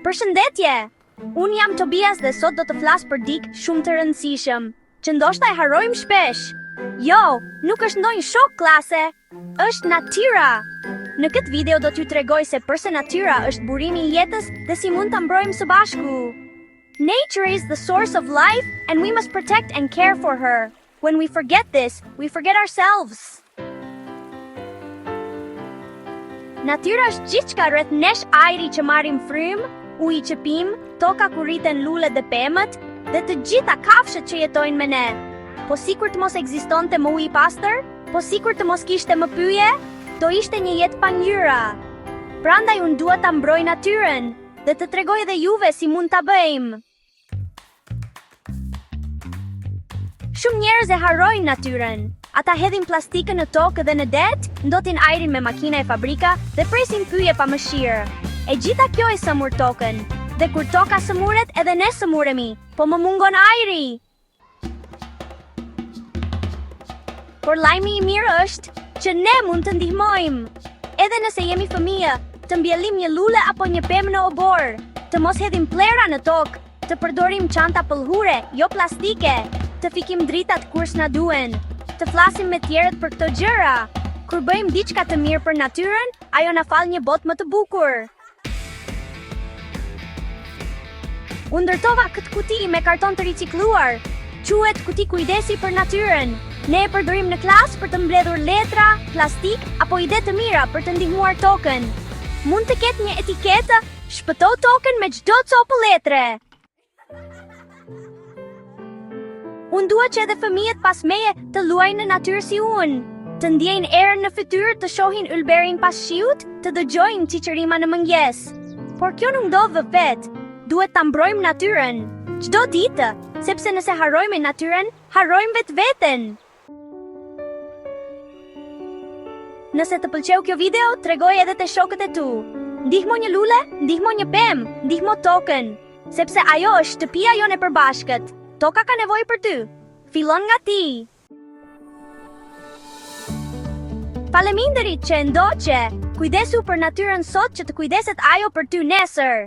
Përshëndetje! Unë jam Tobias dhe sot do të flas për dikë shumë të rëndësishëm, që ndoshta e harrojmë shpesh. Jo, nuk është ndonjë shok klase, është natyra. Në këtë video do t'ju tregoj se përse natyra është burimi i jetës dhe si mund ta mbrojmë së bashku. Nature is the source of life and we must protect and care for her. When we forget this, we forget ourselves. Natyra është gjithçka rreth nesh ajri që marrim frymë, uji që pimë, toka ku rriten lulet dhe pemët, dhe të gjitha kafshët që jetojnë me ne. Po sikur të mos ekzistonte më ujë i pastër? Po sikur të mos kishte më pyje? Do ishte një jetë pa ngjyra. Prandaj unë dua ta mbroj natyrën dhe të tregoj edhe juve si mund ta bëjmë. Shumë njerëz e harrojnë natyrën. Ata hedhin plastikën në tokë dhe në det, ndotin ajrin me makina e fabrika dhe presin pyje pa mëshirë. E gjitha kjo e sëmur tokën. Dhe kur toka sëmuret, edhe ne sëmuremi, po më mungon ajri. Por lajmi i mirë është që ne mund të ndihmojmë. Edhe nëse jemi fëmijë, të mbjellim një lule apo një pemë në oborr, të mos hedhim plehra në tokë, të përdorim çanta pëlhure, jo plastike, të fikim dritat kur s'na duhen, të flasim me tjerët për këto gjëra. Kur bëjmë diçka të mirë për natyrën, ajo na fal një botë më të bukur. Unë ndërtova këtë kuti me karton të ricikluar. Quhet kuti kujdesi për natyrën. Ne e përdorim në klasë për të mbledhur letra, plastikë apo ide të mira për të ndihmuar tokën. Mund të ketë një etiketë, shpëto tokën me çdo copë letre. Unë dua që edhe fëmijët pas meje të luajnë në natyrë si unë, të ndjejnë erën në fytyrë, të shohin ylberin pas shiut, të dëgjojnë cicërima në mëngjes. Por kjo nuk ndodh vetë. Duhet ta mbrojmë natyrën çdo ditë, sepse nëse harrojmë natyrën, harrojmë vetveten. Nëse të pëlqeu kjo video, tregoje edhe te shokët e tu. Ndihmo një lule, ndihmo një pemë, ndihmo tokën, sepse ajo është shtëpia jonë e përbashkët. Toka ka nevojë për ty. Fillon nga ti. Faleminderit që e ndoqe. Kujdesu për natyrën sot që të kujdeset ajo për ty nesër.